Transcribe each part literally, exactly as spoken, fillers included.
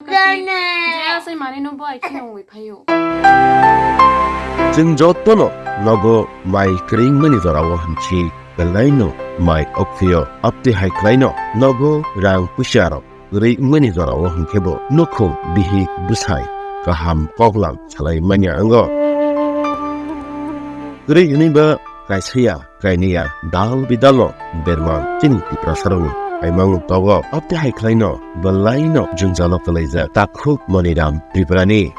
Je asai mani no bo ai khe wngwi phaio. Chwng jotono nogo mai kwrwngmani jorao hwnchi, belaino mai okphio. Abtwi hai khlaino nogo rang puisa rok kwrwi wngmani jorao hwnkhe bo nukhung bihik bwsai kaham koklam salai manya wngo. Kwrwi hwnwi ba kaisa ya kainwi ya dal bidalno berma chini Tiprasarokni haimang togo. Abtwi hai khlaino belaino jwngjalo kwlaijak Takhuk Maniram Tripurani.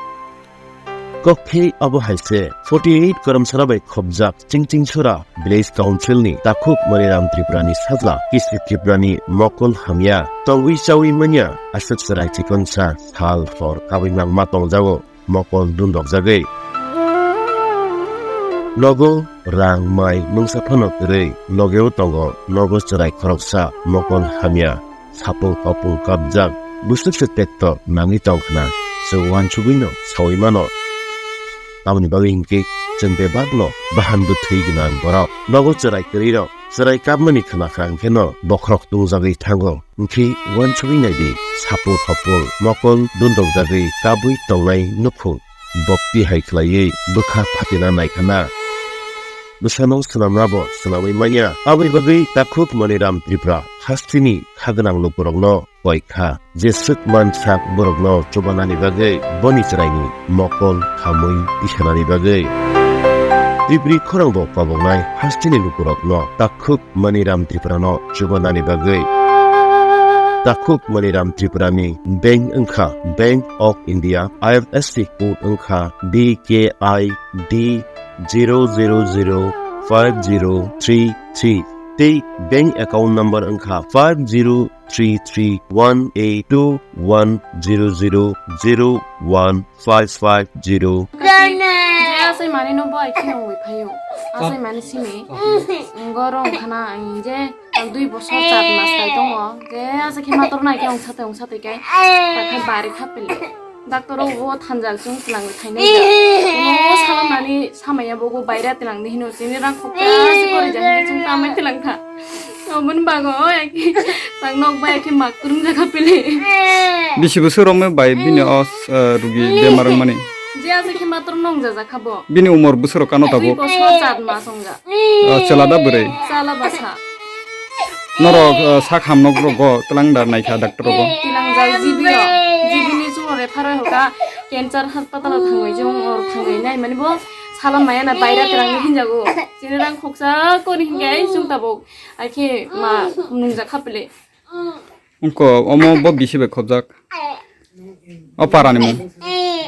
Kokthai abo hai se forty eight Karamsara bai khopjak Chingchingsora Village Council ni Takhuk Maniram Tripura ni sajla Kisi Tripura ni mokol hamya tongwi chawi manya aswk chwrai chikonsa sal hor kabwi mangma tongjago mokol dundokjagwi. Nogo rang mai mungsa phano kwrwi logeo tongo nogo chwrai khoroksa mokol hamya. Sapung kapung kapjak, bwswk se tekto nangwi tong khna, chwng uansugwino saui mano. Tamoni bagwi hinkhe chwng bebakno bahan bwthwi gwnang borok. Nogo chwrai kwrwirok chwrai kapmani khna kha hwnkheno bokhorok tungjagwi thango. Hinkhe uansugwi naidi, sapung kapung mokol dundokjagwi kabwi tongnai nukhung. Bokti hai khlaiwi bwkha phatina naikhana. Bwsano swnamnabo swnamwi manya. Aboni bagwi Takhuk Maniram Tripura hasteni khagwnang lukurokno koi kha. Jeswk mansak borokno chubanani bagwi boni chwraini mokol khamwi tisanani bagwi. Tripuri khorangbo koboknai hasteni lukurokno Takhuk Maniram Tripurano chubanani bagwi. Takhuk Maniram Tripurani bank wngkha Bank of India, I F S C code wngkha B K I D zero zero zero five zero three three. Tei bank account number wngkha five zero three three one eight two one zero zero zero one five five zero. Je asai mani no bo ai khe wngwi phaio. Asai mani simi. Ngoro wngkhana ang je ang dui bosor char mas kai tongo. Je asai khe mator nai khe wngsa tei wngsa tei kai. Takha bari kha pili. Doctor o bo thanjak chwng twlangwi thainai jak. Mo salam nani samaya bo go baira twlangdi hino chini rang khokra se kori jak hino chwng tamai twlang kha. Oboni bago oi aki tak nok bai aki mak kurung jak kha pili. Bisi bwswk romwi bai bini o, eh, rugi bemar wngmani? Je asai khe matro nong jajak kha bo. Bini umor bwswk rok kano tabuk? Dui bosor chat mas wngja. Ah, chwla da bwrwi? Chala basa. Norok, ah, sak ham nok rogo twlang da naikha doctor rogo? Twlang jai G B o. G B ni chwng refer oi hoka cancer hospital o thangwi jong or thangwi nai mani bo salam maya na baira twlang ni hinjago. Chini rang khoksa kori hingai chwng tabuk. Akhe ma nung jakha pele. Ungko omo bo bisi bai khobjak. O parani mung.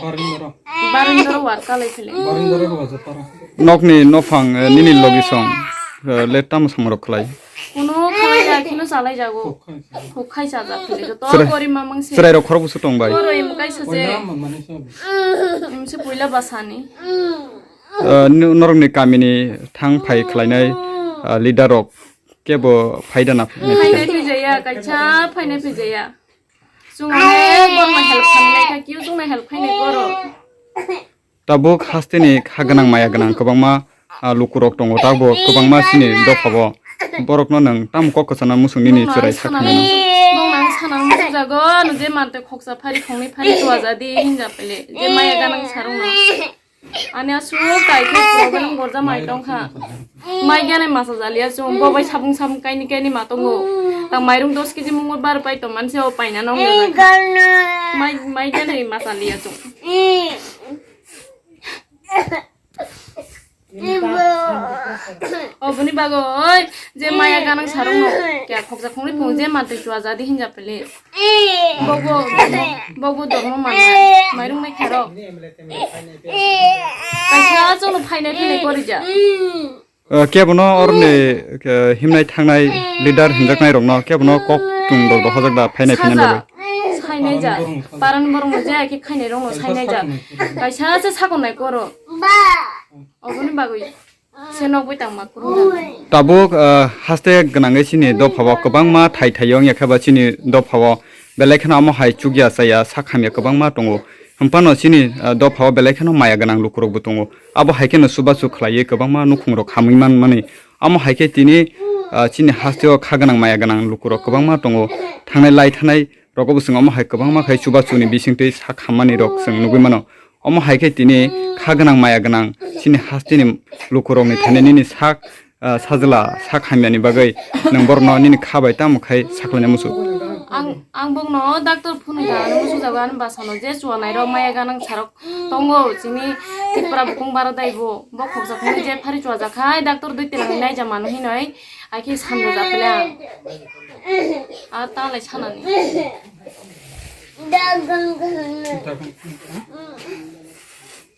Barindoro. Barindoro war kalai phile. Barindoro rwajak para. Nokni nophang, eh, nini logi song, eh, le tamo samrok khlai. Kuno khalai ya khino chalai jago. Khok khai chajak phile. Joto chwrai, gori mamang se. Chwrai rok khorok busu tong bai. Goro im kai sa se. Poila mani sob. Im se poila basani. Eh, nu-, norokni kamini thang phai khlainai, eh, leader rok. Kebo phaida na phainai phainai phai? Phijaya, kaisa phainai phijaya. Chwng hwnwi borokno help khainai kha, kio chwngno help khainai borok. Tabuk hasteni kha gwnang maya gwnang kwbangma, ah, lukurok tongo, tabuk kwbangma chini dophao. Borokno nwng tamo kok kwchana muchung nini chwrai sa khainai? Bongno ang sana muchung jago, ano je mantwi khoksa phari khongni phari tuajadi hinja pele, je maya gwnang sarungno. Ani aswk kaisa problem gorja mai tongkha. Mai gane masa jaliya chwng bo bai sabung sabung kaini kaini ma tongo. Tang mairung dos kg mungwi bar pai tong manse o paina nong ya. Mai, mai gane masa liya chwng. Oboni bagwi je maya ganang sarungno kya khoksa khongri phung je mantwi chua jadi hinja pele. Bobo, bobo dormo manna. Mairung mai kharo. Kaisa chwngno phainai phinai korija. Eh, kebono oroni, eh, himnai thangnai leader hinjaknai rokno kebono kok tung rok dohojak da phainai phinai bagwi. Sainai ja. Paran borok no je ki khainai rokno sainai ja. Kaisa se sakonai koro. Oboni bagwi. Se nokbai tangma kurung. Tabuk, ah, haste gwnangwi chini dophao kwbangma thai thai wngya khe ba chini dophao belai kheno amo hai chukya chaya sak hamya kwbangma tongo. Hwnphano chini, ah, dophao belai kheno maya gwnang lukurokbo tongo. Abo hai kheno chubachu khlaiwi kwbangma nukhungrok hamwi manmani. Amo hai khe tini, ah, chini hasteo kha gwnang maya gwnang lukurok kwbangma tongo. Thangnai lai thanai Rogo bo chwng omo hai kwbangma khai chubachu ni bisingtwi sak hammani rok chwng nugwi mano. Omo hai khe tini kha gwnang maya gwnang chini hasteni lukurokni thani nini sak, ah, sajla sak hamyani bagwi nwng borokno nini kha bai tamo khai saklaina muchuk. Ang, ang bokno doctor phunui thangani muchukjago, ani bwsano je chuanairok maya gwnang sarok tongo, chini Tripura bukung baradai bo, bo khoksa phunui je phari chuajak khai doctor dui tilang naija mano hinoi, ai khe sanjajak le ang. A ta lai sanani.